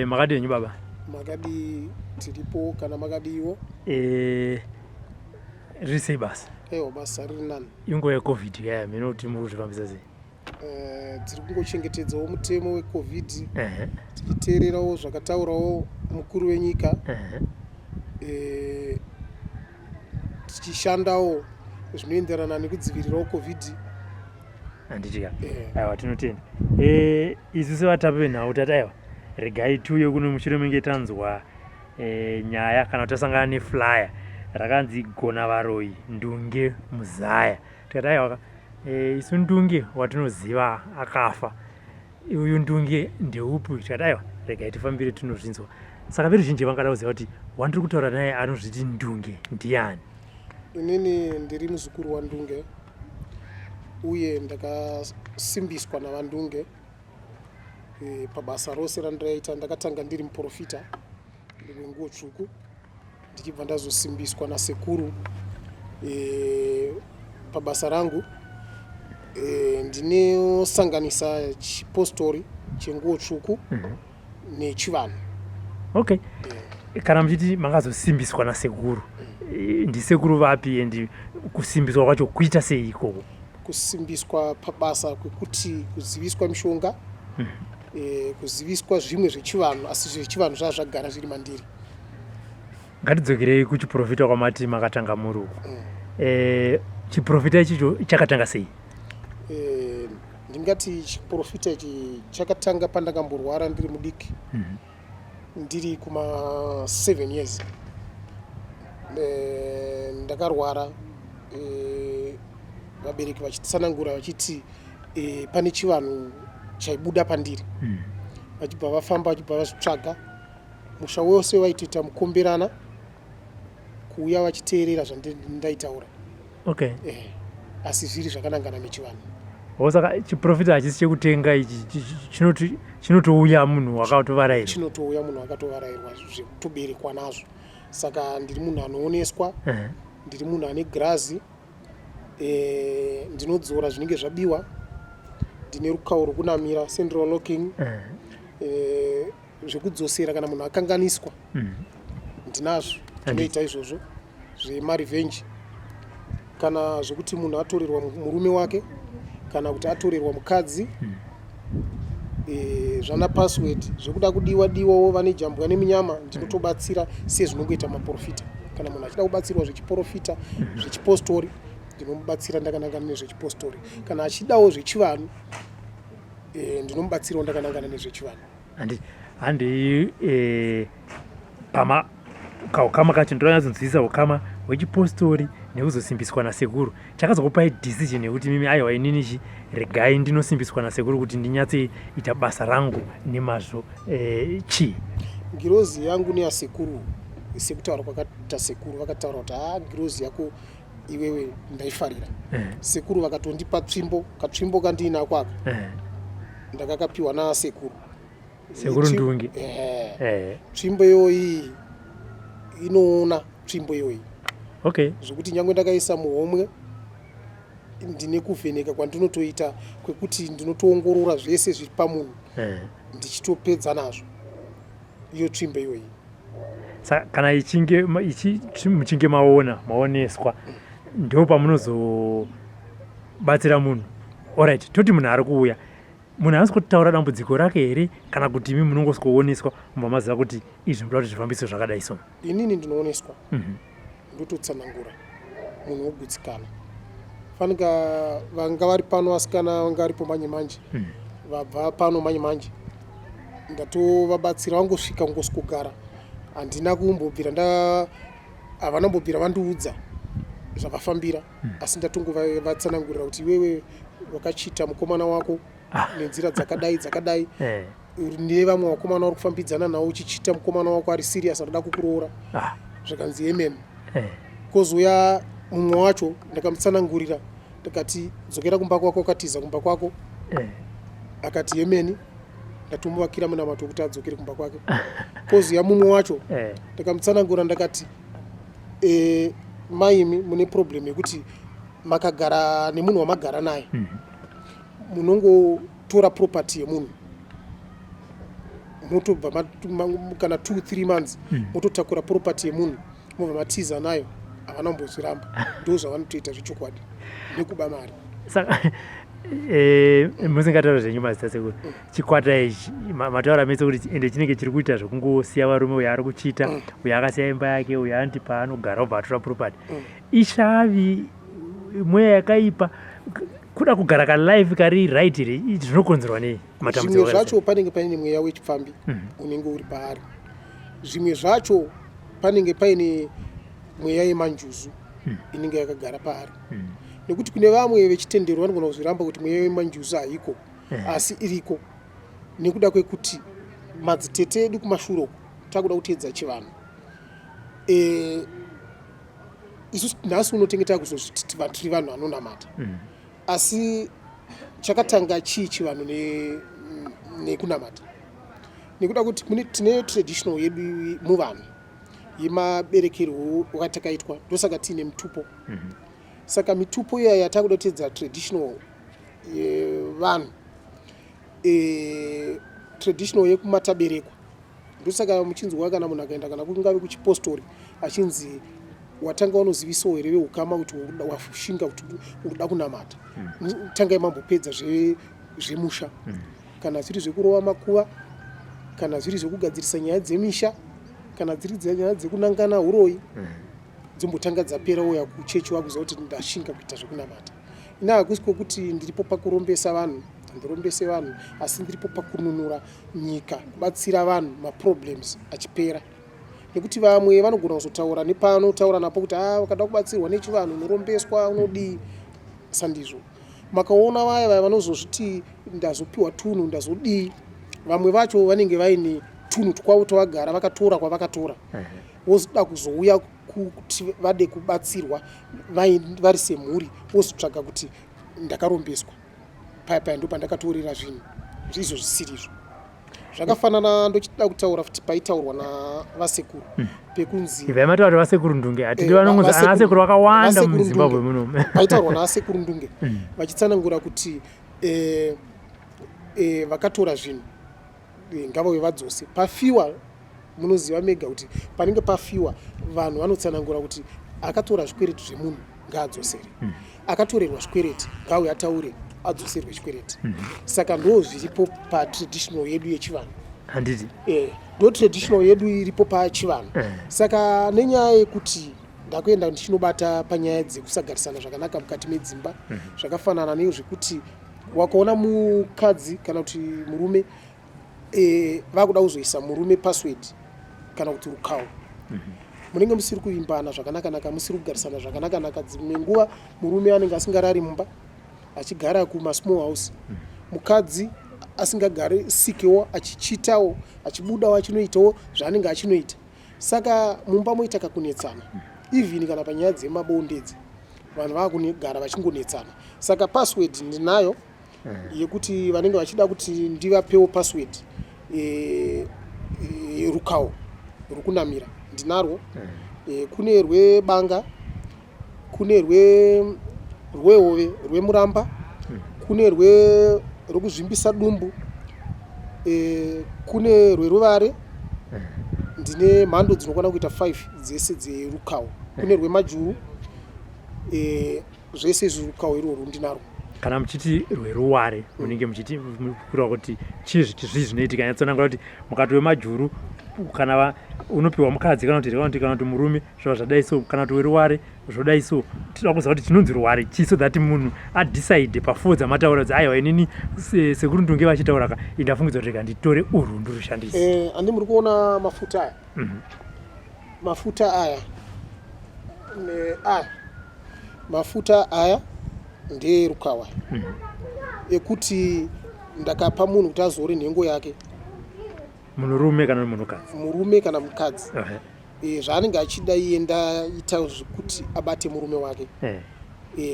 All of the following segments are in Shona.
Makadii henyu baba? Makadii, tiripo kana makadiiwo. Riri sei basa? Ewa, basa riri nani. Inguva yeCovid kaya, mhino kuti muri kuzvifambisa sei? Tiri kungochengetedzawo mutemo weCovid, tichiteererawo zvakataurawo mukuru wenyika, tichishandawo zvinoenderana nekudzivirirawo Covid. Handiti ka? Aiwa, tinotenda. Isu sevatapi venhau tati aiwa, regai tiuye kuno mushure menge tanzwa nyaya kana kuti tasangana neflyer rakanzi "Gona Varoyi Ndunge Muzaya". Tikati aiwa ka, isu Ndunge watinoziva akafa, uyu Ndunge ndeupi? Tikati aiwa, regai tifambire tinozvinzwa. Saka veruzhinji vangada kuziva kuti wandiri kutaura naye anozviti Ndunge ndiani? Inini ndiri muzukuru waNdunge, uye ndakasimbiswa naVaNdunge pabasa rose randiraita. Ndakatanga ndiri muprofita wenguo tsvuku, ndichibva ndazosimbiswa nasekuru pabasa rangu. Ndinosanganisa chipostori chenguo tsvuku nechivanhu. Okay, kana muchiti makazosimbiswa nasekuru, ndisekuru vapi, and kusimbiswa kwacho kuita sei ikoko? Kusimbiswa pabasa kwekuti kuziviswa mishonga, kuziviswa zvimwe zvechivanhu, asi zvechivanhu zvaa zvagara zviri mandiri. Ngatidzokerei kuchiprofita kwamati makatanga muri uku. Chiprofita ichicho chakatanga sei? Ndingati chiprofita ichi chakatanga pandakamborwara ndiri mudiki, ndiri kuma 7 years. Ndakarwara, vabereki vachitsanangura vachiti pane chivanhu chaibuda pandiri. Vachibva vafamba, vachibva vazvitsvaga musha wose, vaitoita mukomberana kuuya vachiteerera zvandaitaura. Asi zviri zvakanangana nechivanhu. O, saka chiprofita hachisi chekutenga ichi, chinotouya munhu wakatovarairwa? Chinotouya munhu akatovarairwa, zvekutoberekwa nazvo. Saka ndiri munhu anooneswa, ndiri munhu ane girazi, ndinodzora zvinenge zvabiwa, ndine rukawo rwokunamira, central locking, zvekudzosera kana munhu akanganiswa, ndinazvo, tinoita izvozvo zvemarevenge, kana zvekuti munhu atorerwa murume wake kana kuti atorerwa mukadzi, zvana password, zvekuda kudiwa diwawo, vane jambwa neminyama, ndinotobatsira sezvinongoita maprofita. Kana munhu achida kubatsirwa zvechiprofita, zvechipostori, ndinomubatsira ndakanangana nezvechipostori. Kana achidawo zvechivanhu, ndinomubatsirawo ndakanangana nezvechivanhu. Handi pama kaukama kacho ndonyatsonzwisisa ukama hwechipostori nekuzosimbiswa nasekuru. Chakazokupai decision yekuti mimi, aiwa, inini chi regai ndinosimbiswa nasekuru kuti ndinyatsoita basa rangu nemazvo, chii? Ngirozi yangu neyasekuru, sekutaura kwakaita sekuru, vakataura kuti, "Ha, ngirozi yako iwewe ndaifarira." Sekuru vakatondipa tsvimbo, katsvimbo kandiinako aka, ndakakapiwa nasekuru. Sekuru Ndunge? Tsvimbo iyoyi inoona, tsvimbo iyoyi, zvokuti nyange ndakaisa muhomwe, ndine kuvheneka kwandinotoita kwekuti ndinotoongorora zvese zviri pamunhu, ndichitopedza nazvo, iyo tsvimbo iyoyi. Saka kana ichinge muchinge maona, maoneswa, ndo pamunozobatsira munhu. Alright, toti munhu ari kuuya, munhu haasi kutaura dambudziko rake here, kana kuti imi munongoswooneswa mubva maziva kuti izvi munoda kuti zvifambiswe zvakadai so? Inini ndinooneswa, ndototsanangura, munhu wogutsikana. Fanika vanga vari pano, vasikana vanga varipo manje manje, vabva pano manje manje, ndatovabatsira. Vangosvika kungosvikogara, handina kumbobvira nda havana kumbobvira vandiudza zvavafambira, asi ndatongovatsanangurira kuti iwewe wakachita mukomana wako nenzira dzakadai dzakadai, nevamwe vakomana vari kufambidzana navo, uchichita mukomana wako ari serious, anoda kukuroora. Zvakanzi amen. Kozouya mumwe wacho, ndakamutsanangurira, ndikati, "Dzokera kumba kwako, wakatiza kumba kwako." Akati yemeni. Ndatomuvakira munamato wekuti adzokere kumba kwake. Kozouya mumwe wacho, ndakamutsanangura, ndakati, "Maimi mune problem yekuti makagara nemunhu wamagara naye, munongotora property yemunhu." Motobva kana 2 3 months mototakura property yemunhu, mobva matiza nayo. Havana kumbozviramba, ndo zvavanotoita zvechokwadi nekuba mari. Saka musingataura zvenyu mazita, sekuru, chikwata ichi mataura mese kuti ende chinenge chiri kuita zvekungosiya varume, uyo ari kuchita, uyo akasiya imba yake, uyo anoti paanogara obva atora property. Ishavi, mweya yakaipa, kuda kugara kalife kari right here? Zvinokonzerwa nei matambudziko? Zvimwe zvacho panenge paine mweya wechipfambi unenge uri paari. Zvimwe zvacho panenge paine mweya yemanjuzu inenge yakagara paari, nekuti kune vamwe vechitendero vanogona kuzviramba kuti mweya yemanjuzu haiko, asi iriko, nekuda kwekuti madzitete edu kumashure uku, takuda kuteedza chivanhu, isu nhasi unotenge takuzozviti tiri vanhu vanonamata, asi chakatanga chii chivanhu nekunamata? Nekuda kuti tine traditional yedu muvanhu yemaberekerwo wakatakaitwa, ndosaka tiine mitupo. Saka mitupo iya yatakuda kuteedza, traditional yevanhu, traditional yekumataberekwa, ndosaka muchinzwa kana munhu akaenda kana kungave kuchipostori achinzi, "Watanga wanozivisawo here veukama kuti washinga kuti urikuda kunamata? Tangai mambopedza zvemusha, kana zviri zvekurova makuva, kana zviri zvekugadzirisa nyaya dzemisha, kana dziri nyaya dzekunangana uroyi, dzombotanga dzapera, uya kuchechi wakuziva kuti ndashinga kuita zvekunamata." Ina hakusi kwokuti ndiripo pakurombesa vanhu, handirombese vanhu, asi ndiripo pakununura nyika, kubatsira vanhu maproblems achipera, nekuti vamwe vanogona kuzotaura nepano taura napo kuti a ukada kubatsirwa nechivanhu unorombeswa, unodii. Sandizvo makaona vaya vaya vanozozviti ndazopiwa tunhu, ndazodii, vamwe vacho vanenge vaine tunhu twavo twavagara vakatora kwavakatora, vozoda kuzouya kuti vade kubatsirwa vari semhuri, vozotsvaga kuti ndakarombeswa paya paya, ndo pandakatorera zvinhu izvo zvisirizvo. Zvakafanana, ndochida kutaura futi paitaurwa navasekuru pekunzi Ibvai mataura kuti vasekuru Ndunge, hatidi vanongonzi ana sekuru vakawanda vasekuru muZimbabwe Ndunge. muno. Paitaurwa naasekuru Ndunge vachitsanangura kuti vakatora zvinhu, ngavauye vadzose. Pafiwa, munoziva mega kuti panenge pafiwa vanhu vanotsanangura kuti akatora zvikwereti zvemunhu ngaadzosere, akatorerwa zvikwereti ngauye ataure adzoserwe chikwereti. Saka ndo zviripo patraditional yedu yechivanhu. Handiti? Ndo traditional yedu iripo pachivanhu. Saka nenyaya yekuti ndakuenda ndichinobata panyaya dzekusagarisana zvakanaka mukati medzimba, zvakafanana nezvekuti wakaona mukadzi kana kuti murume vakuda kuzoisa murume password kana kuti rukawo, munenge musiri kuvimbana zvakanaka-naka, musiri kugarisana zvakanaka-naka. Dzimwe nguva murume anenge asingarari mumba, achigara kumasmall house, mukadzi asingagari sikewo, achichitawo, achibudawo, achinoitawo zvaanenge achinoita. Saka mumba moita kakunetsana, even kana panyaya dzemabondedzi vanhu vaakugara vachingonetsana. Saka password ndinayo yekuti vanenge vachida kuti ndivapewo password, rukawo rukunamira ndinarwo. Kune rwebanga, kune rwehove, rwemuramba, kune rwekuzvimbisa dumbu, kune rweruvare. Ndine mhando dzinokwana kuita 5 dzese dzerukawo. Kune rwemajuru, zvese izvi rukawo irworwo ndinarwo. Kana muchiti rweruware, munenge muchiti kureva kuti chii? Zvii zvinoitika? Nyatsonangura kuti mukati wemajuru kana unopiwa mukadzi kana kuti kana kuti murume zvava zvadai so, kana kuti weruware zvodai so. Tinoda kuziva kuti chinonzi ruware chii, so that munhu adecide pafo dzamataura kuti aiwa, inini sekuru Ndunge vachitaura ka, indafungidza kuti rega nditore urwu ndirushandise. Handi muri kuona mafuta aya? Mafuta aya aya mafuta aya ndeerukawa ekuti ndakapa munhu kuti azore nhengo yake. Munhurume kana munhukadzi? Murume kana mukadzi. Zvaanenge achida iye, ndaita zvekuti abate murume wake.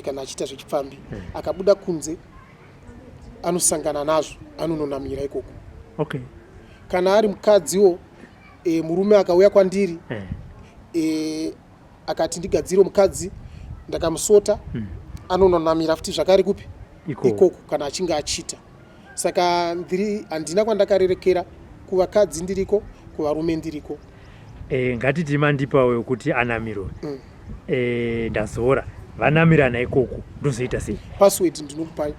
Kana achiita zvechipfambi, akabuda kunze anosangana nazvo, anononamira ikoko. Kana ari mukadziwo, murume akauya kwandiri, akati ndigadzire mukadzi, ndakamusota, anononamira futi zvakare kupi? Ikoko. Ikoko, kana achinge achita. Saka ndiri handina kwandakarerekera. Kuvakadzi ndiriko, kuvarume ndiriko. E, ngatiti mandipa wekuti anamirwe. E, ndazora vanamirana ikoko ndozoita sei? Password ndinokupai.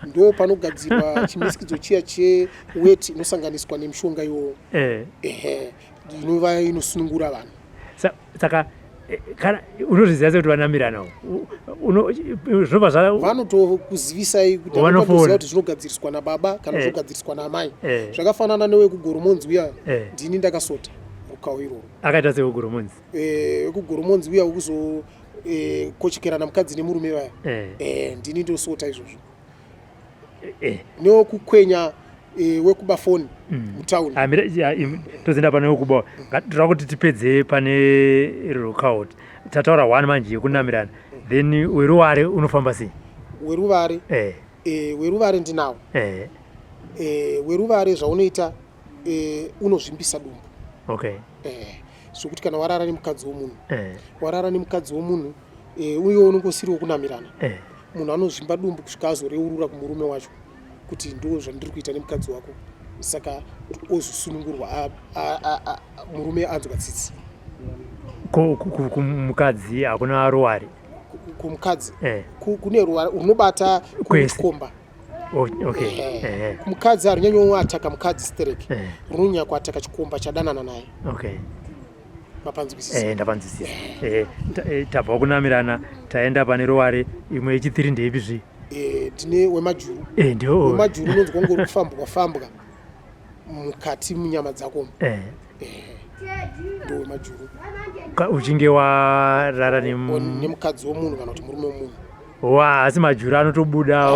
Ndo panogadzirwa chimisikidzo chiya cheweti inosanganiswa nemushonga iwowo. Ehe, inova inosunungura vanhu. Saka kana unozviziva sei kuti vanamirana zvinobva zva vanotokuzivisai kuti vanotoziva kuti zvinogadziriswa nababa kana zvinogadziriswa naamai. Zvakafanana newekugoromonzi uya, ndini ndakasota rukawo iroro. Akaita sewekugoromonzi? Wekugoromonzi uya wekuzokochekerana mukadzi nemurume vaya. Ndini ndosota izvozvo. Newekukwenya wekuba foni mutauni. Tozoenda pane wekuba. Toda kuti tipedze pane lookout. Tataura one manje yekunamirana, then weruware unofamba sei? Weruvare? Weruvare ndinawo. Weruvare zvaunoita, unozvimbisa dumbu. Zvokuti kana warara nemukadzi womunhu, warara nemukadzi womunhu, uye unongosiri wokunamirana, munhu anozvimba dumbu kusvika azoreurura kumurume wacho kuti ndo zvandiri kuita nemukadzi wako. Saka ozosunungurwa, murume anzwa tsitsi. Kumukadzi hakuna ruware? Kumukadzi kune ruware runobata kuchikomba. Kumukadzi harunyanyoataka mukadzi sterek, runonyanya kuataka chikomba chadanana naye. Mapanzwisisa? Ndapanzwisisa. Tabva kunamirana, taenda pane ruware. Imwe yechitiri ndeipi zvi? Tine wemajuru. Ndio wemajuru unonzwa kunge uri kufambwa fambwa mukati munyama dzako. Ndo wemajuru. Uchinge warara nemukadzi womunhu kana kuti murume womunhu. Wa, asi majuru anotobuda?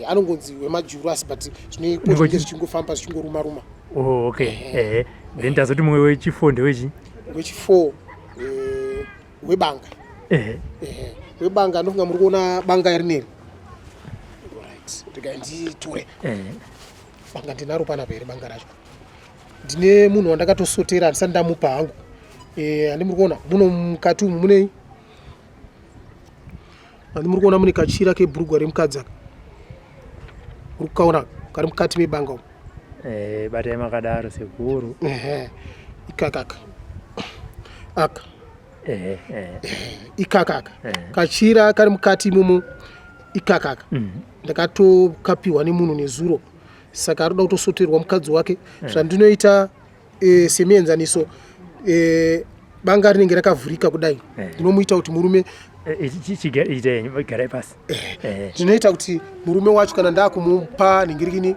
Anongonzi wemajuru, asi but zvinenge zvichingofamba, zvichingoruma ruma. Oh, okay. Then tazoti mumwe wechi4 ndewechi? Wechi4 webanga. Webanga, ndofunga muri kuona banga rineri. Right, regai nditore banga. Ndinaro panapa here banga racho? Ndine munhu wandakatosotera, handisati ndamupa hangu. Handi muri kuona muno mukati umu munei? Handi muri kuona mune kachira kebhurugwa remukadzi aka? Uri kukaona kari mukati mebanga umu? Batai makadaro, sekuru. Ehe, ikakaka aka. Ikakaka kachira kari mukati imomo, ikakaka. Ndakatokapiwa nemunhu nezuro, saka arikuda kutosoterwa mukadzi wake. Zvandinoita, semuenzaniso, banga rinenge rakavhurika kudai, ndinomuita kuti murume Itai, garai pasi. Ndinoita kuti murume wacho kana ndakumupa nhingirikini,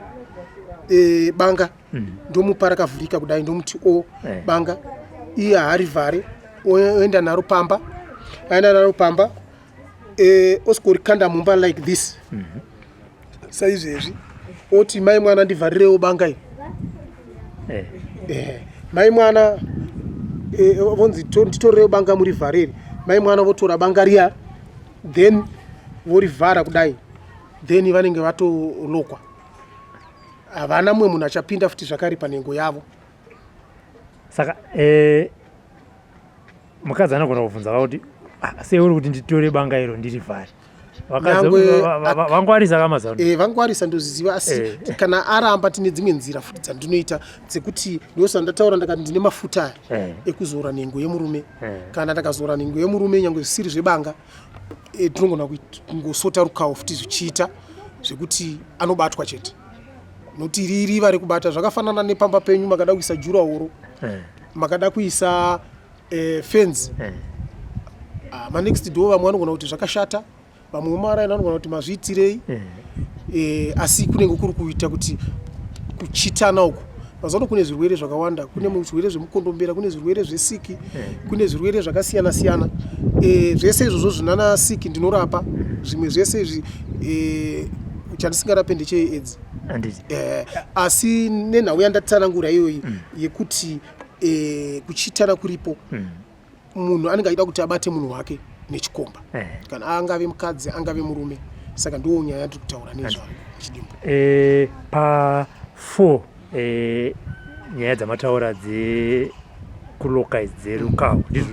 banga, ndomupa rakavhurika kudai, ndomuti o banga iye haarivhare, oenda naro pamba. Aenda naro pamba, osvikorikanda mumba like this, saizvezvi, oti, "Mai mwana, ndivharirewo banga iri." Mai mwana vonzi, "Nditorerewo banga murivhareri." Mai mwana votora banga riya, then vorivhara kudai, then vanenge vatolokwa, havana mumwe munhu achapinda futi zvakare panhengo yavo. Saka mukadzi anogona kubvunza vakuti, "Ah, sei uri kuti nditore banga iro ndirivhare?" Vakadzi vangwarisa kamazano. Vangwarisa, ndozviziva, asi kana aramba, tine dzimwe nzira futi dzandinoita dzekuti ndosa ndataura ndakati ndine mafuta aya ekuzora nhengo yemurume. Kana ndakazora nhengo yemurume, nyange zvisiri zvebanga, tinogona kungosota rukawo futi zvichiita zvekuti anobatwa chete, nokuti iri riva rekubata. Zvakafanana nepamba penyu, makada kuisa durawall, makada kuisa fence, manext door vamwe vanogona kuti zvakashata, vamwe vemaraini vanogona kuti mazviitirei. Asi kunenge kuri kuita kuti kuchitana uku mazuva ano kune zvirwere zvakawanda, kune zvirwere zvemukondombera, kune zvirwere zvesiki, kune zvirwere zvakasiyana siyana. Zvese izvozvo zvinana siki ndinorapa. Zvimwe zvese izvi, chandisingarape ndecheAIDS. Handiti? Asi nenhau yandatsanangura iyoyi yekuti kuchitana kuripo, munhu anenge achida kuti abate munhu wake nechikomba, kana angave mukadzi, angave murume. Saka ndiwo nyaya yandiri kutaura nezvayo muchidimbu. Pa 4 nyaya dzamataura dzekuloka idzi, dzerukawo, ndizvo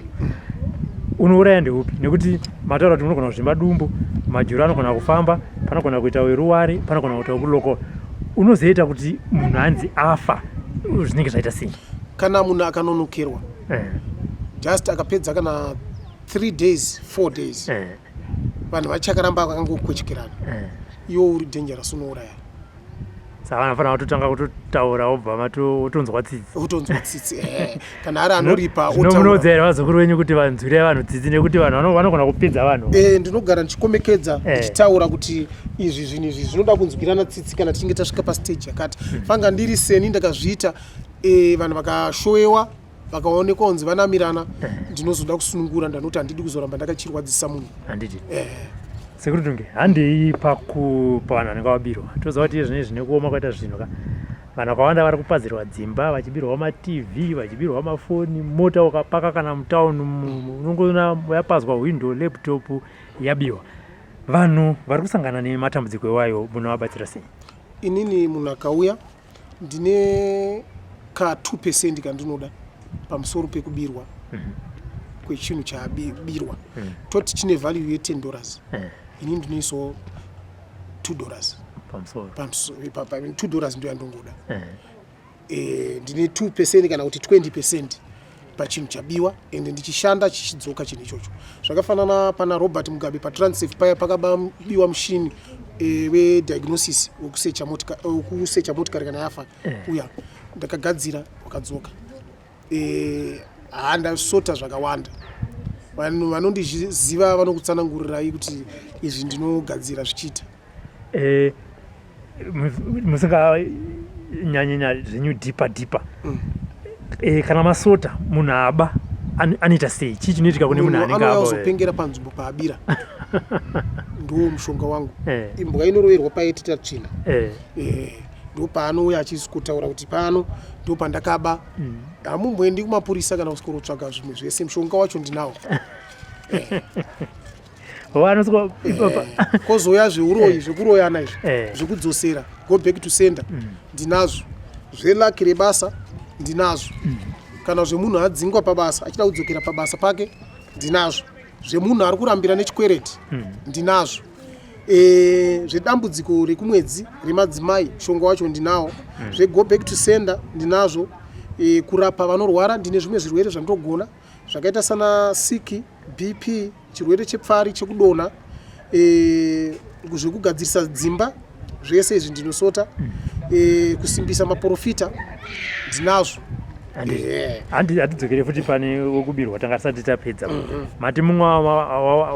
unouraya ndeupi? Nekuti mataura kuti unogona kuzvimba dumbu, majuru anogona kufamba, panogona kuita weruware, panogona kuita wekuloko. Unozoita kuti munhu anzi afa zvinenge zvaita sei? Kana munhu akanonokerwa just akapedza kana 3 days, 4 days, vanhu vachakaramba vakangokwechkerana, iwo uri dangerous, unouraya. Saka vanofanira kutotanga kutotaura, wobva wotonzwa tsitsi. Wotonzwa tsitsi, kana ari anoripa. Zvino munoudza here vazukuru venyu kuti vanzwirei vanhu tsitsi, nekuti vanhu vanogona kupedza vanhu? Ndinogara ndichikomekedza, ndichitaura kuti izvi zvinhu izvi zvinoda kunzwirana tsitsi kana tichinge tasvika pastage yakati. Fanga ndiri seni ndakazviita, vanhu vakashowewa, vakaonekwa kunzi vanamirana, ndinozoda kusunungura. Ndanoti handidi kuzoramba ndakachirwadzisa munhu. Handiti? Sekuru Tunge, handei pavanhu vanenge vabirwa. Toziva kuti izvino zvine kuoma kwaita zvinhu ka, vanhu vakawanda vari kupazirwa dzimba, vachibirwa maTV, vachibirwa mafoni, mota ukapaka kana mutauni unongoona yapazwa window, laptop yabiwa. Vanhu vari kusangana nematambudziko iwayo munovabatsira sei? Inini munhu akauya, ndine ka 2% kandinoda pamusoro pekubirwa kwechinhu chaabirwa. Toti chine value ye$10, ini ndinoisawo $2. Pamusoro. $2 ndo yandongoda. Ndine 2% kana kuti 20% pachinhu chabiwa, ende ndichishanda chichidzoka chinhu ichocho. Zvakafanana pana Robert Mugabe paTransif paya pakabiwa mushini wediagnosis wekusecha motikari kana yafa uya, ndakagadzira wakadzoka. Handasota zvakawanda. Vanhu vanondiziva vanokutsanangurirai kuti izvi ndinogadzira zvichiita. Musinganyanyanya zvenyu deeper deeper, kana masota munhu aba, anoita sei? Chii chinoitika kune munhu anenge anouya aba? Kuzopengera panzvimbo paabira, ndo mushonga wangu. Imbwa inoroverwa paitita tsvina. Ndo paanouya achisikotaura kuti pano ndo pandakaba. Hamumboendi kumapurisa kana kusvikorotsvaga zvimwe zvese, mushonga wacho ndinawo. Vanosvika ipapa. Kozouya zveuroyi, zvekuroyana izvi, zvekudzosera, go back to sender, ndinazvo. Zveluck rebasa ndinazvo. Kana zvemunhu adzingwa pabasa achida kudzokera pabasa pake ndinazvo. Zvemunhu ari kurambira nechikwereti ndinazvo. Zvedambudziko rekumwedzi remadzimai, mushonga wacho ndinawo. Zvego back to sender ndinazvo. Kurapa vanorwara, ndine zvimwe zvirwere zvandogona zvakaita sana siki, BP, chirwere chepfari chekudonha, zvekugadzirisa dzimba, zvese izvi ndinosota. Kusimbisa maprofita ndinazvo. Hatidzokere futi pane wekubirwa, tanga tisati tapedza. Mati mumwe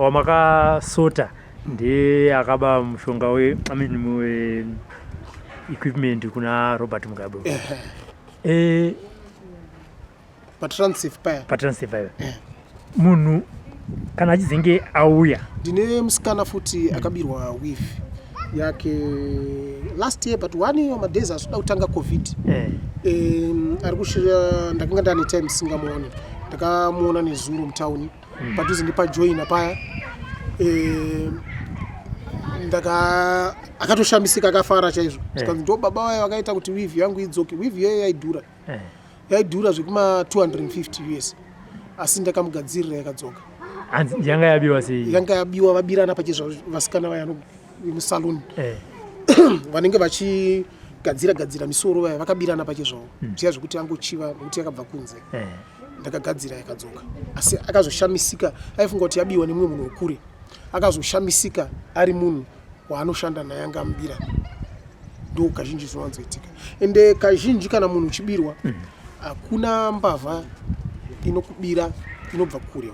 wamakasota ndiye akaba mushonga we, I mean, we equipment kuna Robert Mugabe paTransif paya. PaTransif paya. Munhu kana achizenge auya? Ndine musikana futi akabirwa weave yake last year, but one year madays asvida kutanga COVID. Ari kushira. Ndakanga ndane time singamuoni, ndakamuona nezuro mutauni padhuze nepajoina paya. Ndaka akatoshamisika, akafara chaizvo. Zvikanzi ndo baba vaya vakaita kuti weave yangu idzoke. Weave iyoyo yaidhura, yaidhura zvekuma 250 US, asi ndakamugadzirira yakadzoka. Hanzi yanga yabiwa sei? Yanga yabiwa, vabirana pachezva, vasikana vaya vemusaluni vanenge vachigadzira gadzira misoro vaya, vakabirana pachezvavo zviya zvekuti angochiva nekuti yakabva kunze. Ndakagadzira yakadzoka, asi akazoshamisika, aifunga kuti yabiwa nemumwe munhu wekure. Akazoshamisika ari munhu waanoshanda naye anga amubira. Ndo kazhinji zvinowanzoitika. Ende kazhinji kana munhu uchibirwa, hakuna mbavha inokubira inobva kure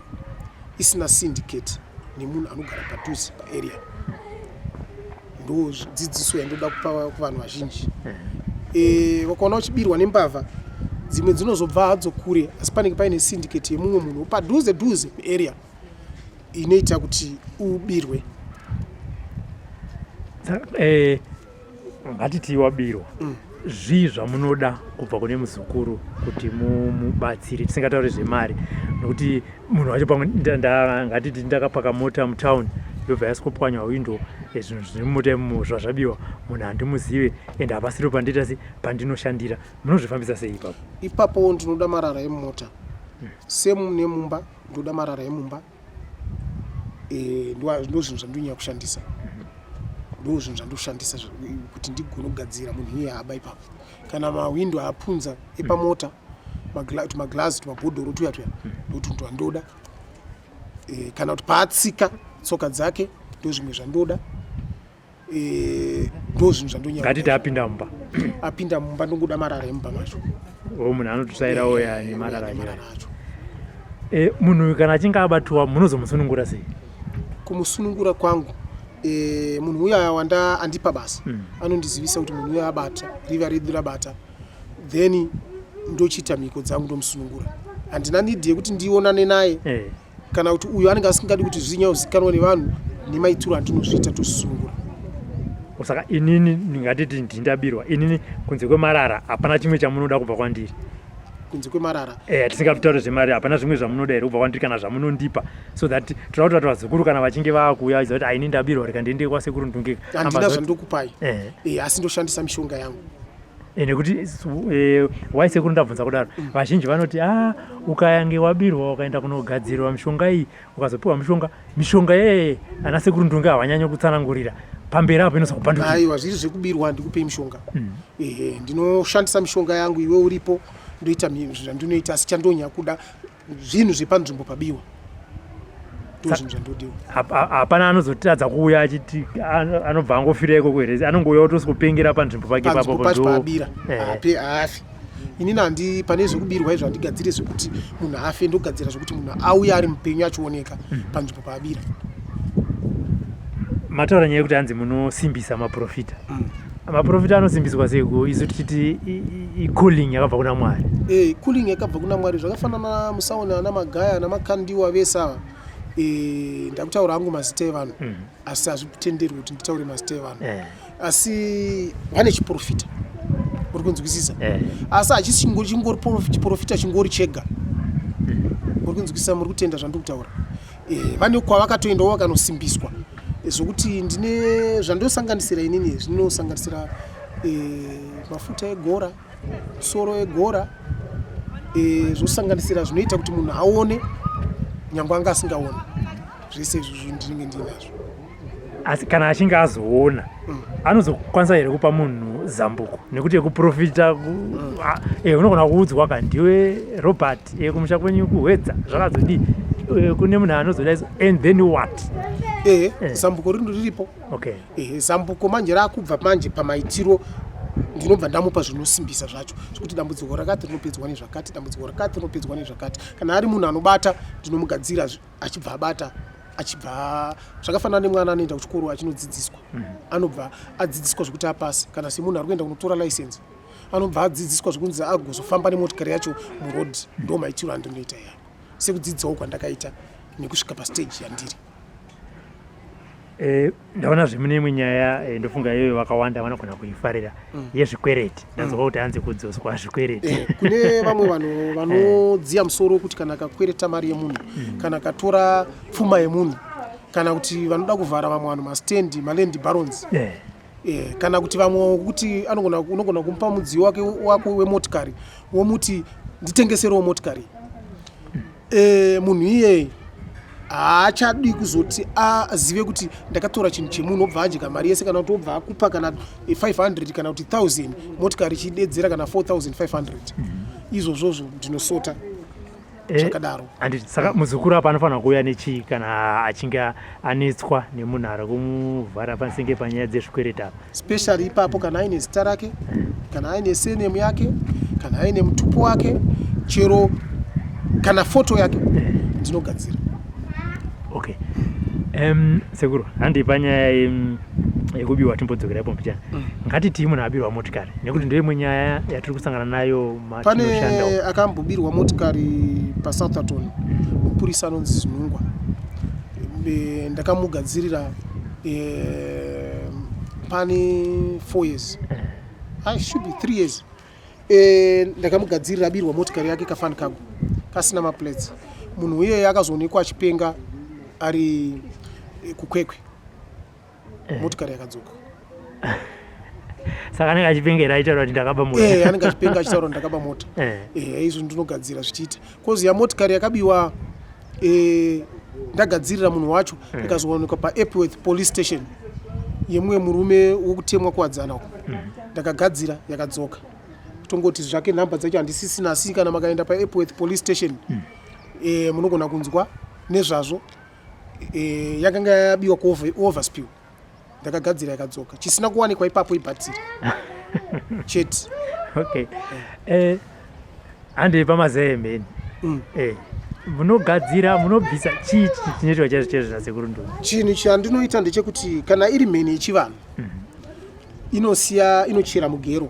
isina syndicate nemunhu anogara padhuze paarea. Ndo dzidziso yandoda kupa kuvanhu vazhinji. Wakaona uchibirwa nembavha, dzimwe dzinozobva hadzo kure, asi panenge paine syndicate yemumwe munhu padhuze dhuze muarea inoita kuti ubirwe. Ngatiti wabirwa, zvii zvamunoda kubva kune muzukuru kuti mumubatsire, tisingatauri zvemari? Nokuti munhu wacho pamwe ngatiti ndakapaka mota mutauni, yobva yaswopwanywa window, zvinhu zviri mumota imomo zvazvabiwa, munhu handimuzive, ende hapasiripo pandiita se pandinoshandira. Munozvifambisa sei ipapo? Ipapo ndinoda marara emumota semu nemumba, ndoda marara emumba. Ndo zvinhu zvandinonyanya kushandisa. Ndo zvinhu zvandoshandisa kuti ndigone kugadzira munhu iye aba ipapo. Kana mahwindo apunza epamota, tumaglazi, tumabhodhoro tuya tuya, ndotunhu twandoda. Kana kuti paatsika tsoka dzake, ndo zvimwe zvandoda. Ndo zvinhu zvandonyanya. Ngatiti apinda mumba. Apinda mumba, ndongoda marara emumba macho. O, munhu anototsvairawo ya nemarara. Nemarara acho. Munhu uyu kana achinge abatwa, munozomusunungura sei? Kumusunungura kwangu, munhu uya wanda andipa basa anondizivisa kuti munhu uya abata, riva redu rabata, then ndochiita mhiko dzangu, ndomusunungura. Handina need yekuti ndionane naye kana kuti uyo anenge asingadi kuti zvinyauzikanwa nevanhu nemaitiro andinozviita, tosunungura. Saka inini ndingatiti ndindabirwa inini, kunze kwemarara hapana chimwe chamunoda kubva kwandiri? Kunze kwemarara? Tisingatauri zvemari, hapana zvimwe zvamunoda here kubva kwandiri kana zvamunondipa, so that toda kuti vazukuru kana vachinge vaakuuya vachiziva kuti aini ndabirwa, rega ndiende kwasekuru Ndunge? Handina zvandokupai, asi ndoshandisa mishonga yangu. Nekuti wai sekuru ndabvunza kudaro? Vazhinji vanoti a ukayange wabirwa, ukaenda kunogadzirwa mishonga iyi, ukazopiwa mishonga, mishonga yeye ana sekuru Ndunge havanyanyi kutsanangurira, pamberi apo inozokupandukira. Aiwa, zviri zvekubirwa handikupei mishonga. Ehe, ndinoshandisa mishonga yangu iwe uripo, ndoita zvandinoita, asi chandonya kuda zvinhu zvepanzvimbo pabiwa, ndo zvinhu zvandodiwa. Hapana anozotadza kuuya achiti anobva angofira ikoko here? Anongouya otosvikopengera panzvimbo pake? Panzvimbo pacho paabira. Hape haafi. Inini handi pane zvekubirwa izvo, handigadzire zvekuti munhu afe, ndogadzira zvekuti munhu auye ari mupenyu achioneka panzvimbo paabira. Mataura nyaya yekuti hanzi munosimbisa maprofita. Maprofita anosimbiswa seiko, isu tichiti icalling yakabva kuna Mwari? Calling yakabva kuna Mwari, zvakafanana musaona ana Magaya, ana Makandiwa, vese ava. Ndakutaura hangu mazita evanhu, asi hazvitenderwi kuti nditaure mazita evanhu, asi vane chiprofita, uri kunzwisisa? Asi hachisi chingori chiprofita chingori chega, uri kunzwisisa? Muri kutenda zvandiri kutaura? Vane kwavakatoendawo vakanosimbiswa, zvokuti ndine zvandosanganisira inini, zvinosanganisira mafuta egora, soro egora, zvosanganisira zvinoita kuti munhu aone nyange anga asingaoni. Zvese izvozvo ndinenge ndiinazvo. Asi kana achinge azoona, anozokwanisa here kupa munhu zambuko? Nekuti yekuprofita unogona kuudzwa ka, ndiwe Robert, kumusha kwenyu kuHwedza zvakazodii, kune munhu anozoda, and then what? Ehe, zambuko rindo riripo. Ehe, zambuko manje raakubva manje pamaitiro, ndinobva ndamupa zvinosimbisa zvacho, zvekuti dambudziko rakati rinopedzwa nezvakati, dambudziko rakati rinopedzwa nezvakati. Kana ari munhu anobata, ndinomugadzira achibva abata, achibva, zvakafanana nemwana anoenda kuchikoro achinodzidziswa, anobva adzidziswa zvekuti apasi. Kana semunhu ari kuenda kunotora license, anobva adzidziswa zvekunzi agozofamba nemotikari yacho muroad. Ndo maitiro andinoita iyayo, sekudzidzawo kwandakaita nekusvika pastage yandiri. Ndaona zvemune imwe nyaya, ndofunga iyoyo vakawanda vanogona kuifarira, yezvikwereti. Ndanzwa kuti hanzi kudzoswa zvikwereti. Kune vamwe vanhu vanodziya musoro kuti kana kakwereta mari yemunhu, kana katora pfuma yemunhu, kana kuti vanoda kuvhara vamwe vanhu mastendi, maland barons, kana kuti vamwe kuti unogona kumupa mudziyo wake wako wemotikari, womuti nditengeserewo motikari. Munhu iyeye haachadi kuzoti azive kuti ndakatora chinhu chemunhu, obva adya mari yese, kana kuti obva akupa kana 500 kana kuti 1000, motikari ichidedzera kana 4500. Izvozvozvo ndinosota zvakadaro. Handiti saka muzukuru apa anofanira kuuya nechii kana achinge anetswa nemunhu ari kumuvhara pansenge panyaya dzezvikwereti apa? Specially ipapo, kana aine zita rake, kana aine surname yake, kana aine mutupo wake, chero kana foto yake, ndinogadzira. Okay, sekuru, handi panyaya yekubiwa, timbodzokera ipo mbichana. Ngatitii munhu abirwa motikari, nekuti ndo imwe nyaya yatiri kusangana nayo Pane matinoshandawo. Akambobirwa motikari paSoutherton, mupurisa anonzi Zinungwa. Ndakamugadzirira pane 4 years, I should be 3 years. Ndakamugadzirira abirwa motikari yake, kafani kago kasina maplates. Munhu iyeye akazoonekwa achipenga ari kuKwekwe, motikari yakadzoka. Saka anenge achipengera achitaura kuti ndakaba mota? Anenge achipenga achitaura kuti ndakaba mota. Izvo ndinogadzira zvichiita, cause yamotikari yakabiwa, ndagadzirira munhu wacho, ikazowanikwa paEpworth Police Station. yemumwe murume wokutemwa kuwadzana uko ndakagadzira yakadzoka tongoti zvake nhamba dzacho handisisina asi kana makaenda paepworth police station mm. e, munogona kunzwa nezvazvo e, yakanga yabiwa kuoverspill ndakagadzira yakadzoka chisina kuwanikwa ipapo ibhatiri chete okay eh, handei pamazai emheni mm. eh, munogadzira munobvisa chii chinoitwa chaizvo chaizvo nasekuru nduna chinhu chandinoita ndechekuti kana iri mheni yechivanhu mm -hmm. inosiya inochera mugero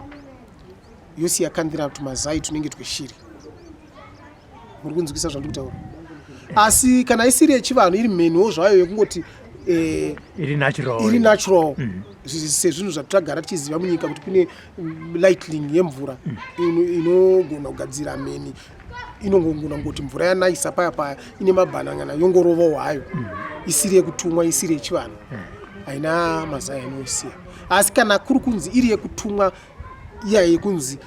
yosiya kandira tumazai tunenge tweshiri muri kunzwisa zvandiri kutaura asi kana isiri yechivanhu iri mheniwo zvayo yekungoti eh, iri natural, iri natural. Mm. Sezvinhu zvatagara tichiziva munyika kuti kune mm, lightning yemvura mm. inogona kugadzira mheni inongogona kungoti mvura yanaisa paya paya ine mabhanangana yongorovawo hayo mm. Isiri yekutumwa isiri yechivanhu haina mm. Mazai inosiya asi kana kuri kunzi iri yekutumwa iya yekunzi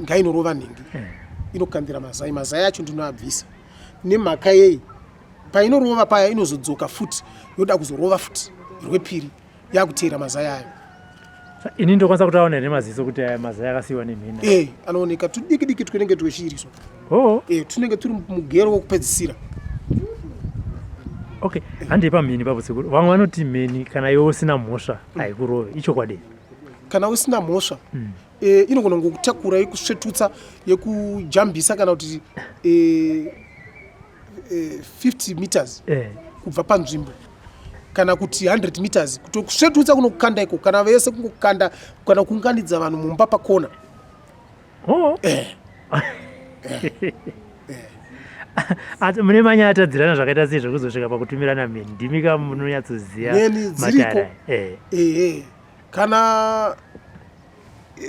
ngainorova nhingi eh. Inokandira mazai mazai acho ndinoabvisa nemhaka yei painorova paya inozodzoka futi yoda kuzorova futi rwepiri yakuteera mazai ayo. Ini ndokwanisa kutaona here maziso kuti aya mazai akasiyiwa nemhina? E anooneka tudiki diki twinenge tweshiri so. Oh. E tunenge turi mugero wokupedzisira. Okay, handei pamheni papo sekuru. Vamwe vanoti mheni kana iwe usina mhosva haikurove. Ichokwadi? Kana usina mhosva mm. E, inogona kungokutakura yekusvetutsa yekujambisa kana kuti e, e, 50 meters eh. Kubva panzvimbo kana kuti 100 meters kutokusvetutsa kunokukanda iko kana vese kungokanda kana kuunganidza vanhu mumba pakona. Oh. Eh. Eh. Asi mune manyaya atadzirana zvakaita sei zvekuzosvika pakutumirana mheni ndimi ka munonyatsoziva mheni dziriko eh. Eh. Kana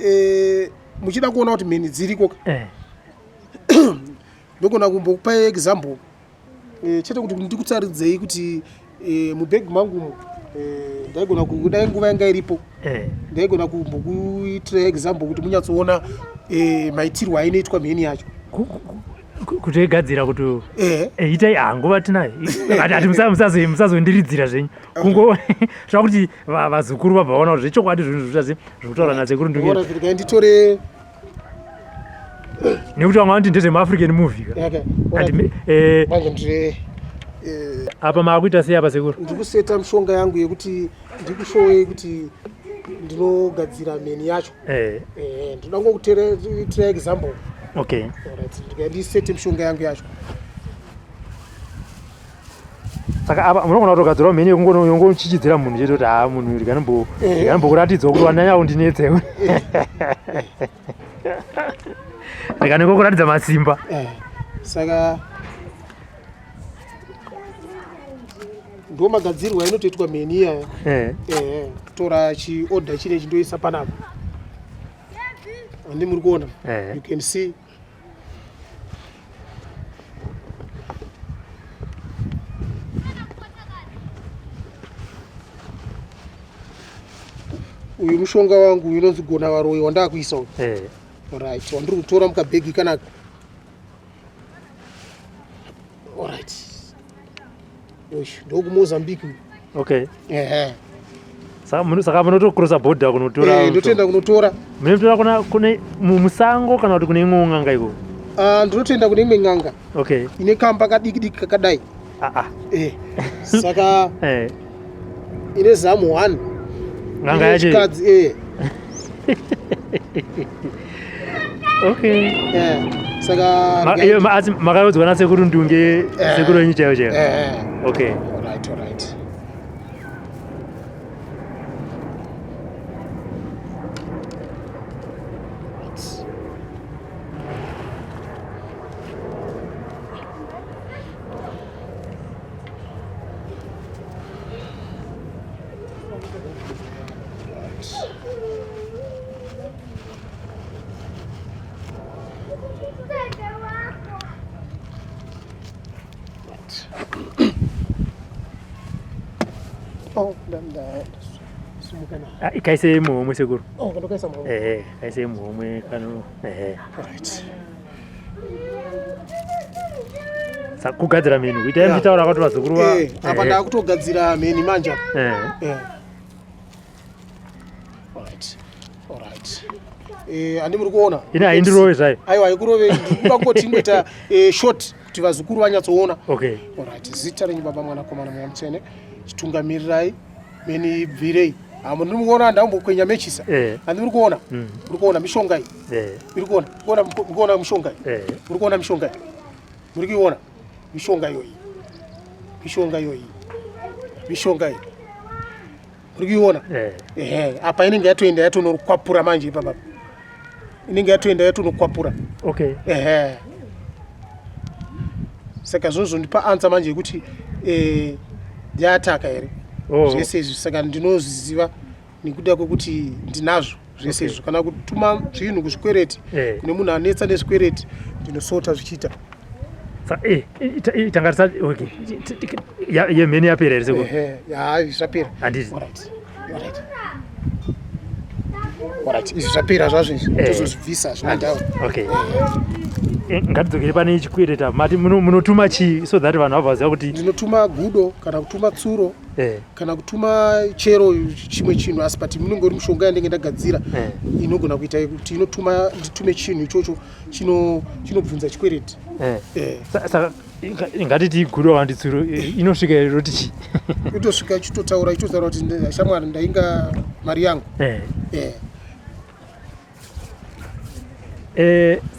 e, muchida kuona kuti mheni dziriko eh. Ndogona kumbokupai example e, chete kuti ndikutaridzei kuti e, mubhegi mangu e, ndaigona kudai nguva yanga iripo eh. Ndaigona kumbokuitira example kuti munyatsoona e, maitirwo ainoitwa mheni yacho kutoigadzira kuti eh. Eh, itai ah, nguva tinayo ati musazondiridzira zvenyu kungo zvakuti vazukuru vabva vaona kuti zvechokwadi zvinhu zvitazi zvekutaura nasekuru ndunge nditore nekuti vamwe vanoti ndezvemuafrican movie ka eh, apa maakuita sei apa sekuru? Ndiri kuseta mishonga yangu yekuti ndikushowei kuti ndinogadzira mheni yacho eh. Eh, ndinoda ngokuitira example. Okay. Alright, ndisete mishonga yangu yacho. Saka apa munogona kutogadzirawo mheni yekungochichidzira munhu chete kuti haa munhu ndikanimbokuratidzawo kuti wanyanya kundinetsa ndikanikokuratidza masimba. Saka ndo magadzirwa inotoitwa mheni iyaya. Tora chiorder chine chindoisa panapa handi muri kuona. You can see uyu mushonga wangu uyu unonzi gona varoyi wandakuisa uyu. Right, wandiri kutora mukabhegi kanaka. Alright. Uyu ndokuMozambique. Okay. Ehe. Saka munotokrosa border kunotora? Eh, ndotoenda kunotora. Munotora kuna kune musango kana kuti kune imwe n'anga iko? Ah, ndinotoenda kune imwe n'anga. Okay. Ine kamba kadiki diki kakadai. Ah ah. Eh. Saka eh ine zamu 1. N'anga yacho. Chikadzi eh. Okay. Eh. Saka asi makaudzwa nasekuru Ndunge eh. Sekuru wenyu chaivo chaivo. Eh. Okay. Alright, alright. Oh, ah, kaise muhomwe sekuru. Oh, ndokaisa muhomwe. Eh, kaise muhomwe kano. Eh. Right. Kugadzira mheni itai muchitaura kwati vazukuru va eh, apa ndakutogadzira mheni manje. Eh. Eh. Eh, handi muri kuona Ini haindirove zvayo. Aiwa, haikurove. Ndikuda kungoti ingoita short kuti vazukuru vanyatsoona. Okay. Alright, zita renyu Baba, Mwanakomana, Mweya Mutsvene, chitungamirirai meni ibvirei. Hamo ndiri kuona ndambokwenya mechisa. Handi muri kuona? Muri kuona mishonga iyi? Muri kuona? Kuona, muri kuona mishonga iyi? Muri kuona mishonga iyi? Muri kuiona mishonga iyoyi? Mishonga iyoyi, mishonga iyi muri kuiona? Ehe, apa inenge yatoenda yatonokwapura manje ipapa. Inenge yatoenda yatonokwapura. Ehe, saka zvozondipa answer manje yekuti yataka here. Zvese izvi saka ndinozviziva nekuda kwekuti ndinazvo zvese izvo. Kana kutuma zvinhu kuzvikwereti, kune munhu anetsa nezvikwereti, ndinosota zvichiita. Tanga tisa, okay, yemheni yapera here sekuru? Ehe, ya, izvi zvapera. Handiti? Alright. Alright, izvi zvapera zvazvo izvi. Tozozvibvisa, zvina ndau. Okay. Ngatidzokere pane chikwereti apa. Mati munotuma chii so that vanhu vabva vaziva kuti Ndinotuma gudo kana kutuma tsuro kana kutuma chero chimwe chinhu, asi but munenge uri mushonga yandenge ndagadzira inogona kuita kuti inotuma nditume chinhu ichocho chinobvunza chikwereti. Saka ngatiti gudo kana kuti tsuro, inosvika here roti chii? Itosvika ichitotaura, ichitotaura kuti shamwari, ndainga mari yangu.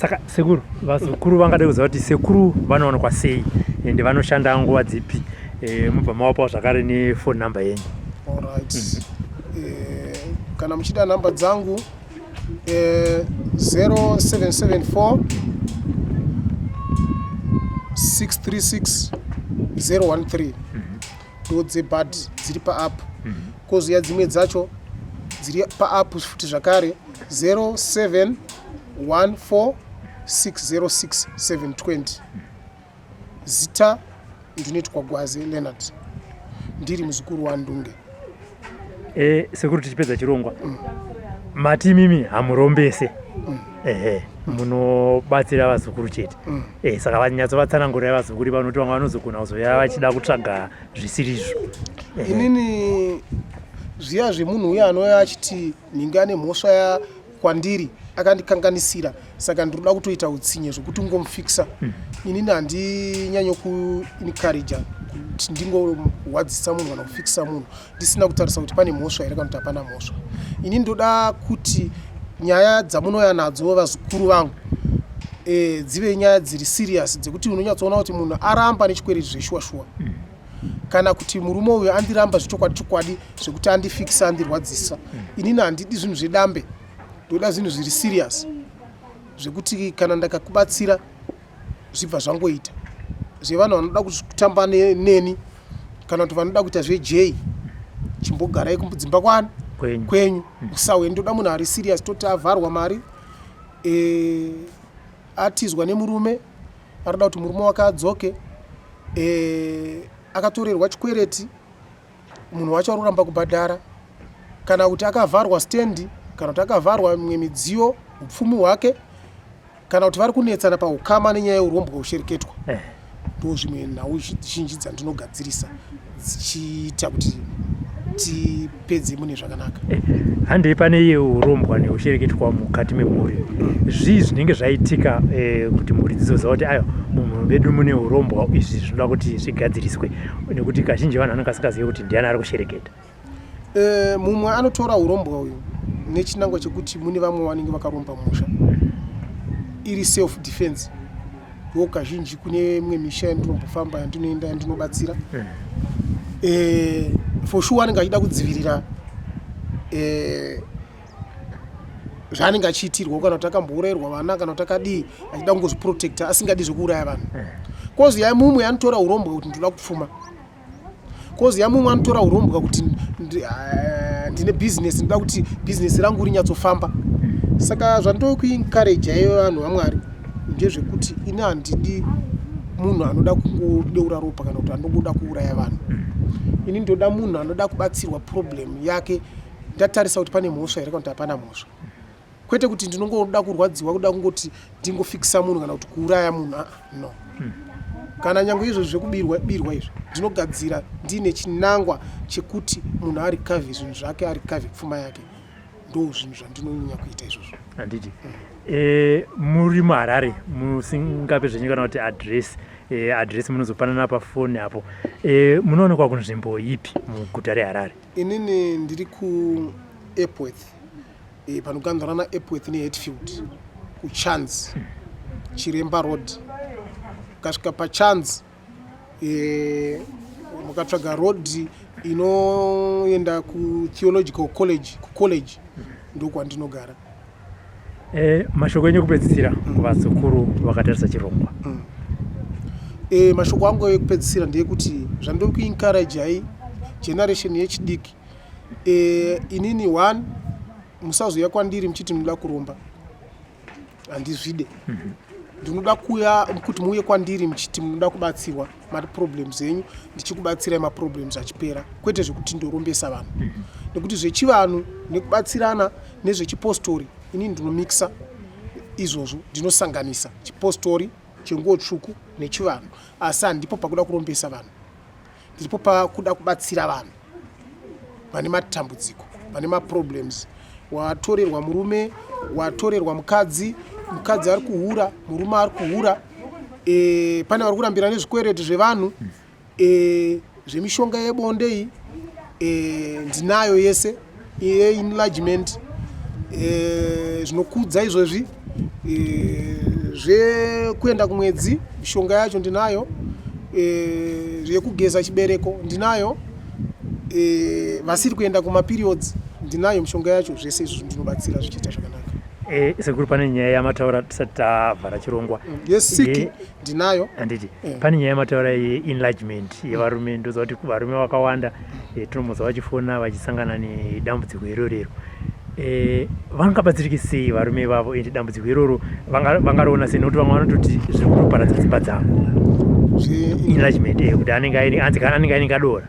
Saka sekuru, vazukuru vangade kuziva kuti sekuru vanowanikwa sei ende vanoshanda nguva dzipi, mubva mavapawo zvakare nefone number yenyu. Alright. Kana muchida namba dzangu, 0774 636 013, ndo dzebhad dziri paapp. Kozoya dzimwe dzacho dziri paapp futi zvakare, 0714 606 720. Zita ndinoitwa Gwaze Leonard, ndiri muzukuru waNdunge. Sekuru, tichipedza chirongwa, mati imimi hamurombese, ehe, munobatsira vazukuru chete. Saka vanyatsovatsanangurirai vazukuru vanoti vamwe vanozogona kuzoya vachida kutsvaga zvisirizvo. Inini zviya zvemunhu uya anouya achiti nhingi ane mhosva ya kwandiri, akandikanganisira, saka ndinoda kutoita utsinye zvokuti ungomufikisa, inini handinyanyo kuencouraja kuti ndingorwadzisa munhu kana kufikisa munhu ndisina kutarisa kuti pane mhosva here kana kuti hapana mhosva. Ini ndoda kuti nyaya dzamunouya nadzo vazukuru vangu dzive nyaya dziri serious, dzekuti unonyatsoona kuti munhu aramba nechikwereti zveshuwa shuwa, kana kuti murume uyu andiramba zvechokwadi chokwadi zvekuti andifikisa, andirwadzisa. Inini handidi zvinhu zvedambe, ndoda zvinhu zviri serious zvekuti kana ndakakubatsira zvibva zvangoita. Zvevanhu vanoda kutamba neni kana kuti vanoda kuita zvej, chimbogarai kudzimba kwani kwenyu. Kwenyu usauye. Ndoda munhu ari serious, toti avharwa mari, atizwa nemurume, arikuda kuti murume wake adzoke, akatorerwa chikwereti, munhu wacho ari kuramba kubhadhara, kana kuti akavharwa stendi, kana kuti akavharwa mimwe midziyo, upfumi hwake, kana kuti vari kunetsana paukama nenyaya yeurombwa hushereketwa. Ndo zvimwe nhau zhinji dzandinogadzirisa dzichiita kuti tipedze mune zvakanaka. Handei pane iye urombwa neushereketwa mukati memhuri. Zvii zvinenge zvaitika kuti mhuri dzizoziva kuti aiwa, mumhuri medu mune urombwa, izvi zvinoda kuti zvigadziriswe? Nekuti kazhinji vanhu vanenge vasingazivi kuti ndiani ari kushereketa. Mumwe anotora urombwa uyu nechinangwa chekuti mune vamwe vanenge vakaromba musha, iri self defense. Ndo kazhinji kune imwe misha yandinombofamba, yandinoenda, yandinobatsira. For sure anenge achida kudzivirira zvaanenge achiitirwa, kana kuti akambourayirwa vana, kana kuti akadii, achida kungozviprotecta, asingadi zvekuuraya vanhu. Kozi mumwe anotora urombwa kuti ndoda kupfuma. Kozi yamumwe anotora urombwa kuti ndine bhizinesi, ndoda kuti bhizinesi rangu rinyatsofamba. Saka zvandokuencouraja ivo vanhu vaMwari ndezvekuti ini handidi munhu anoda kungodeura ropa kana kuti anongoda kuuraya vanhu. Ini ndoda munhu anoda kubatsirwa problem yake, ndatarisa kuti pane mhosva here kana kuti hapana mhosva, kwete kuti ndinongoda kurwadziwa, kuda kungoti ndingofikisa munhu kana kuti kuuraya munhu. Ah, no. Kana nyange izvo zvekubirwa birwa izvi, ndinogadzira ndiine chinangwa chekuti munhu arecover zvinhu zvake, arecover pfuma yake. Ndo zvinhu zvandinonyanya kuita izvozvo. Handiti muri muHarare, musingape zvenyu kana kuti address, address munozopanana pafoni apo. Munoonekwa kunzvimbo ipi muguta reHarare? Inini ndiri kuEpworth, panoganzana naEpworth neHatfield, kuChans Chiremba Road. Ukasvika paChans, mukatsvaga road inoenda kuTheological College, kucollege, ndokwandinogara. Mashoko enyu ekupedzisira kuvazukuru vakatarisa chirongwa? Mashoko angu ekupedzisira ndeyekuti zvandiri kuencouragei generation yechidiki, inini one, musazouya kwandiri muchiti munoda kuromba, handizvide. Ndinoda kuya kuti muuye kwandiri muchiti munoda kubatsirwa maproblems enyu, ndichikubatsirai maproblems achipera, kwete zvekuti ndorombesa vanhu, nekuti zvechivanhu nekubatsirana nezvechipostori, inini ndinomixa izvozvo, ndinosanganisa chipostori chenguo tsvuku nechivanhu, asi handipo pakuda kurombesa vanhu, ndiripo pakuda kubatsira vanhu vane matambudziko, vane maproblems. Watorerwa murume, watorerwa mukadzi, mukadzi ari kuhura, murume ari kuhura, pane vari kurambira nezvikwereti zvevanhu, zvemishonga yebonde iyi, ndinayo yese yeenlargement, zvinokudza izvozvi, zvekuenda kumwedzi, mishonga yacho ndinayo, yekugeza chibereko ndinayo, vasiri kuenda kumaperiods ndinayo mishonga yacho. Zvese izvozvo ndinobatsira zvichiita zvakanaka. Sekuru, pane nyaya yamataura tisati tavhara chirongwa. Yesiki ndinayo. Handiti pane nyaya yamataura yeenlargement yevarume. Ndoziva kuti varume vakawanda, tinombonzwa vachifona vachisangana nedambudziko irorero. Vangabatsirike sei varume ivavo, ende dambudziko iroro vangariona sei? Nekuti vamwe vanototi zviri kutoparadza dzimba dzavo. Enlargement, kuti anenge aine, anzi kana anenge aine kadora.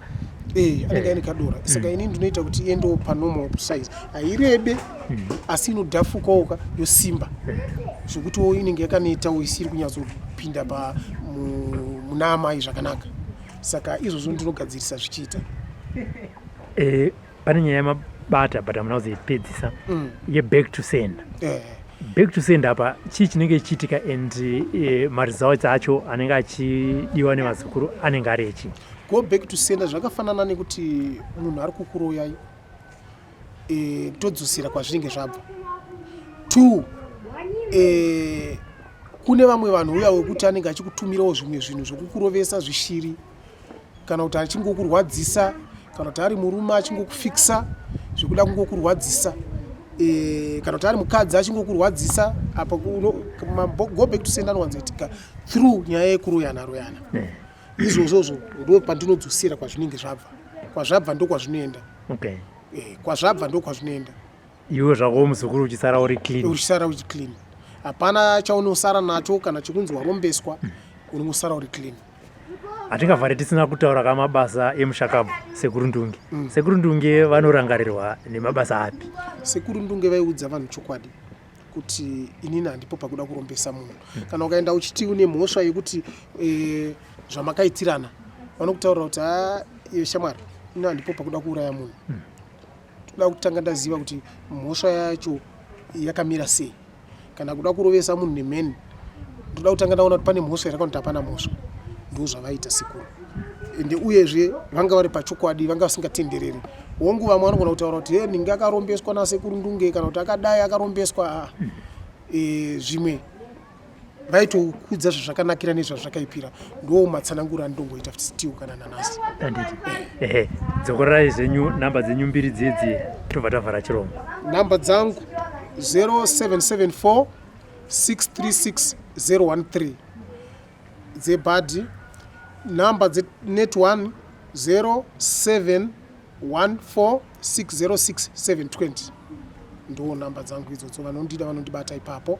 Anenge aine kadora, saka inini ndinoita kuti iendewo panormal size, hairebe, asi inodhafukawo ka, yosimba zvekutiwo inenge yakanetawo, isiri kunyatsopinda pa muna amai zvakanaka. Saka izvozvo ndinogadzirisa zvichiita. Pane nyaya yamabata but hamuna kuzoipedzisa, yeback to send. Back to send apa chii chinenge chichiitika, and maresults acho anenge achidiwa nevazukuru anenge ari echii? Go back to sender zvakafanana nekuti munhu ari kukuroyai, todzosera kwazvinenge zvabva. Two, kune vamwe vanhu uya wekuti anenge achikutumirawo zvimwe zvinhu zvokukurovesa, zvishiri, kana kuti achingokurwadzisa, kana kuti ari murume achingokufikisa zvekuda kungokurwadzisa, kana kuti ari mukadzi achingokurwadzisa. Apa go back to sender anowanzoitika through nyaya yekuroyana royana. Izvozvozvo ndo pandinodzosera kwazvinenge zvabva, kwazvabva ndokwazvinoenda. Kwazvabva ndokwazvinoenda. Iwe zvako muzukuru uchisara uri clean. Uchisara uri clean, hapana chaunosara nacho kana chekunzi warombeswa, unongosara uri clean. Hatingavhari tisina kutaura kamabasa emushakabvu Sekuru Ndunge. Sekuru Ndunge vanorangarirwa nemabasa api? Sekuru Ndunge vaiudza vanhu chokwadi kuti inini handipo pakuda kurombesa munhu. Kana ukaenda uchiti une mhosva yekuti zvamakaitirana, vanokutaurira kuti, "Ha, iwe shamwari, ini handipo pakuda kuuraya munhu. Toda kutanga ndaziva kuti mhosva yacho yakamira sei. Kana kuda kurovesa munhu nemheni, ndoda kutanga ndaona kuti pane mhosva here kana kuti hapana mhosva." Ndo zvavaita sekuru, ende uyezve vanga vari pachokwadi, vanga vasingatendereri. Hongu, vamwe vanogona kutaura kuti, "He, ndinge akarombeswa nasekuru Ndunge," kana kuti akadai akarombeswa. Zvimwe vaitokudza zvazvakanakira nezvazvakaipira. Ndo matsananguro andongoita still kana nanhasi. Handiti, ehe, dzokorerai zvenyu namba dzenyu mbiri dzidzi, tobva tavhara chirongwa. Namba dzangu 0774 636 013 dzebhadhi, namba dzenet 1 0714 606 720, ndo namba dzangu idzodzo. Vanondida vanondibata ipapo.